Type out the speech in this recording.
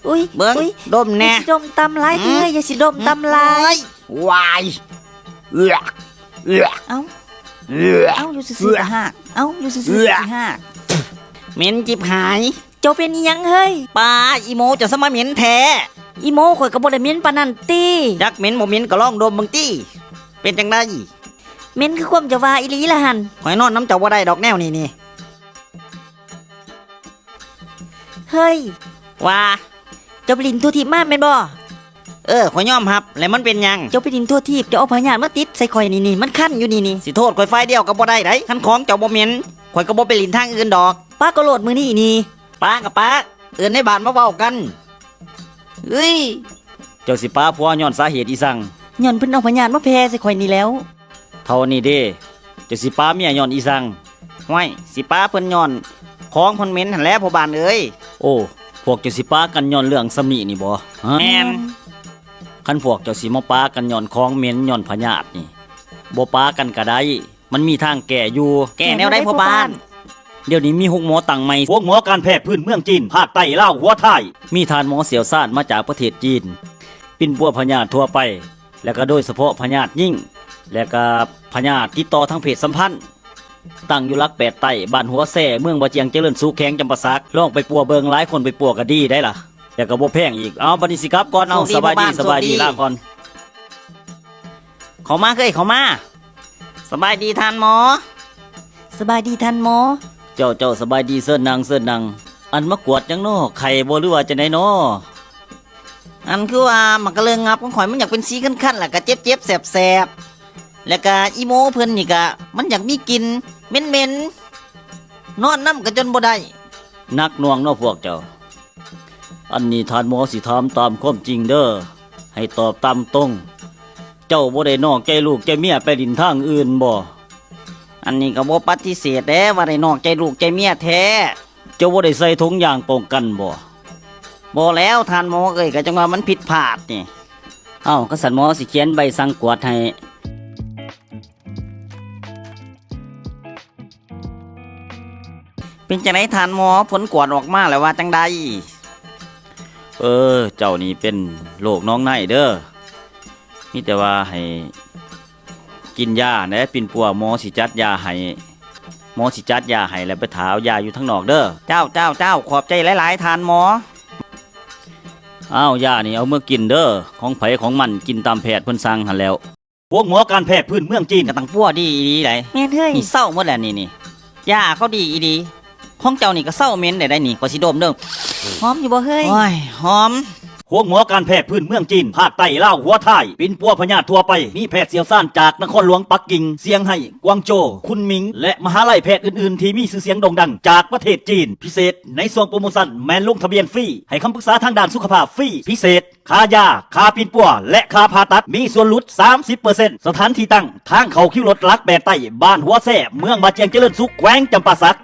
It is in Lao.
ອຸ້ຍ ເບິ່ງ ອຸ້ຍ ດົມແນ່ ຢ່າຊິດົມຕ່ຳຫຼາຍເອີຍ ຢ່າຊິດົມຕ່ຳຫຼາຍ ວ້າຍ ເອື້ອ ເອື້ອ ເອົ້າ ເອື້ອ ເອົ້າ ຢູ່ຊື່ໆກໍຮາກ ເອົ້າ ຢູ່ຊື່ໆກໍຊິຮາກ ເໝັນຈິບຫາຍ. ເຈົ້າເປັນອີ່ຫຍັງເຮີ້ຍ? ປາ ອີໂມ ເຈົ້າສະມາເໝັນແທ້. ອີໂມ ຂ້ອຍກໍບໍ່ໄດ້ເໝັນປານນັ້ນຕິ. ຈັກເໝັນບໍ່ເໝັນກໍລອງດົມເບິ່ງຕິ ເປັນຈັ່ງໃດ? ເໝັນຄືຄວາມເຈົ້າວ່າອີ່ຫຼີລະຫັ້ນ. ຂ້ອຍນອນນຳເຈົ້າບໍ່ໄດ້ດອກແນວນີ້ນີ້. ເຮີ້ຍ ວ່າ ເຈົ້າໄປຫຼິ້ນທົ່ວທີບມາແມ່ນບໍ່? ເອີ ຂ້ອຍຍອມຮັບ ແລ້ວມັນເປັນຫຍັງ? ເຈົ້າໄປຫຼິ້ນທົ່ວທີບ ເຈົ້າເອົາພະຍາດມາຕິດໃສ່ຂ້ອຍນີ້ນີ້ ມັນຄັນຢູ່ນີ້ນີ້. ຊິໂທດຂ້ອຍຝ່າຍດຽວກໍບໍ່ໄດ້ໃດ໋ ຄັນຂອງເຈົ້າບໍ່ເໝັນ ຂ້ອຍກໍບໍ່ໄປຫຼິ້ນທາງອື່ນດອກ. ປາກໍໂລດມື້ນີ້ນີ້. ປາກໍປາ ເອີ້ນໃນບ້ານມາເວົ້າກັນ. ເອີຍ ເຈົ້າຊິປາຜົວຍ້ອນສາເຫດອີ່ສັງ? ຍ້ອນເພິ່ນເອົາພະຍາດມາແຜ່ໃສ່ຂ້ອຍນີ້ແລ້ວ. ເທົ່ານີ້ເດ້ ເຈົ້າຊິປາເມຍຍ້ອນອີ່ສັງ? ຫ້ວຍ ຊິປາເພິ່ນຍ້ອນຂອງເພິ່ນເໝັນຫັ້ນແຫຼະພໍ່ບ້ານເອີຍ. ໂອ້ ພວກເຈົ້າຊິປາກັນຍ້ອນເລື່ອງຊຳນິນີ້ບໍ? ຮະ? ແມ່ນ. ຄັນພວກເຈົ້າຊິມາປາກັນຍ້ອນຂອງເໝັນ ຍ້ອນພະຍາດນີ້ ບໍ່ປາກັນກໍໄດ້ ມັນມີທາງແກ້ຢູ່. ແກ້ແນວໃດພໍ່ບ້ານ? ດຽວນີ້ມີໂຮງໝໍຕັ້ງໃໝ່ ໂຮງໝໍການແພດພື້ນເມືອງຈີນ ພາກໃຕ້ລາວຫົວທ້າຍ. ມີທ່ານໝໍຊ່ຽວຊານມາຈາກປະເທດຈີນ ປິ່ນປົວພະຍາດທົ່ວໄປ ແລະກໍໂດຍສະເພາະພະຍາດຍິງ ແລະກະພະຍາດຕິດຕໍ່ທາງເພດສຳພັນ. ຕັ້ງຢູ່ຫຼັກແປດໃຕ້ ບ້ານຫົວແຊ ເມືອງບາຈຽງຈະເລີນສຸກ ແຂວງຈຳປາສັກ. ລອງໄປປົວເບິ່ງ ຫຼາຍຄົນໄປປົວກໍດີໄດ໋ລະ ແລະກໍບໍ່ແພງອີກ. ເອົາ ບັດນີ້ຊິກັບກ່ອນ. ເອົາ ສະບາຍດີ ສະບາຍດີ ລາກ່ອນ. ເຂົ້າມາເອີຍ ເຂົ້າມາ. ສະບາຍດີທ່ານໝໍ. ສະບາຍດີທ່ານໝໍ. ເຈົ້າ ເຈົ້າ ສະບາຍດີ ເຊີນນັ່ງ ເຊີນນັ່ງ. ອັນມາກວດຫຍັງນໍ? ໄຂ້ບໍ ຫຼືວ່າຈັ່ງໃດນໍ? ອັນຄືວ່າໝາກກະເລີງງັບຂອງຂ້ອຍມັນຢາກເປັນສີຄັນໆ ແລ້ວກະເຈັບໆແສບໆ ແລ້ວກະອີໂມເພິ່ນນີ້ກະມັນຢາກມີກິ່ນເໝັນໆ ນອນນຳກະຈົນບໍ່ໄດ້. ໜັກໜ່ວງເນາະພວກເຈົ້າ. ອັນນີ້ທ່ານໝໍຊິຖາມຕາມຄວາມຈິງເດີ ໃຫ້ຕອບຕາມຕົງ. ເຈົ້າບໍ່ໄດ້ນອກໃຈລູກໃຈເມຍໄປຫຼິ້ນທາງອື່ນບໍ? ອັນນີ້ກໍບໍ່ປະຕິເສດແດ່ວ່າໄດ້ນອກໃຈລູກໃຈເມຍແທ້. ເຈົ້າບໍ່ໄດ້ໃສ່ຖົງຢາງປ້ອງກັນບໍ? ບໍ່ແລ້ວທ່ານໝໍເອີຍ ກໍຈັ່ງວ່າມັນຜິດພາດນີ້. ເອົ້າ ຄັນຊັ້ນໝໍຊິຂຽນໃບສັ່ງກວດໃຫ້. ເປັນຈັ່ງໃດທ່ານໝໍ ຜົນກວດອອກມາແລ້ວວ່າຈັ່ງໃດ? ເອີ ເຈົ້ານີ້ເປັນໂລກໜອງໃນເດີ ມີແຕ່ວ່າໃຫ້ ກິນຢາແດ່ ປິ່ນປົວ ໝໍຊິຈັດຢາໃຫ້ ໝໍຊິຈັດຢາໃຫ້ ແລ້ວໄປຖ້າເອົາຢາຢູ່ທາງນອກເດີ. ເຈົ້າ ເຈົ້າ ເຈົ້າ ຂອບໃຈຫຼາຍໆທ່ານໝໍ. ອ້າວ ຢານີ້ເອົາເມືອກິນເດີ ຂອງໃຜຂອງມັນ ກິນຕາມແພດເພິ່ນສັ່ງຫັ້ນແລ້ວ. ໂຮງໝໍການແພດພື້ນເມືອງຈີນ ກະຕັ້ງປົວດີອີ່ຫຼີໃດ໋. ແມ່ນເຮີ້ຍ ນີ້ເຊົາໝົດແລ້ວນີ້ນີ້ ຢາເຂົາດີອີ່ຫຼີ. ຂອງເຈົ້ານີ້ກໍເຊົາເໝັນໄດ້ໄດ໋ນີ້ ຂ້ອຍຊິດົມເດີ. ຫອມຢູ່ບໍ່ເຮີ້ຍ? ໂອ້ຍ ຫອມ. ໂຮງໝໍການແພດພື້ນເມືອງຈີນ ພາກໃຕ້ລາວຫົວທ້າຍ ປິ່ນປົວພະຍາດທົ່ວໄປ ມີແພດຊ່ຽວຊານຈາກນະຄອນຫຼວງປັກກິ່ງ, ຊຽງໄຮ້, ກວາງໂຈ, ຄຸນໝິງ ແລະ ມະຫາໄລແພດອື່ນໆທີ່ມີຊື່ສຽງໂດ່ງດັງຈາກປະເທດຈີນ. ພິເສດໃນຊ່ວງໂປຣໂມຊັນແມ່ນລົງທະບຽນຟຣີ, ໃຫ້ຄຳປຶກສາທາງດ້ານສຸຂະພາບຟຣີ. ພິເສດ ຄ່າຢາ, ຄ່າປິ່ນປົວ ແລະ ຄ່າຜ່າຕັດ ມີສ່ວນຫຼຸດສາມສິບເປີເຊັນ. ສະຖານທີ່ຕັ້ງ ທາງເຂົ້າຄິວລົດຫຼັກແປດໃຕ້ ບ້ານຫົວແຊ ເມືອງບາຈຽງຈະເລີນສຸກ ແຂວງຈຳປາສັກ.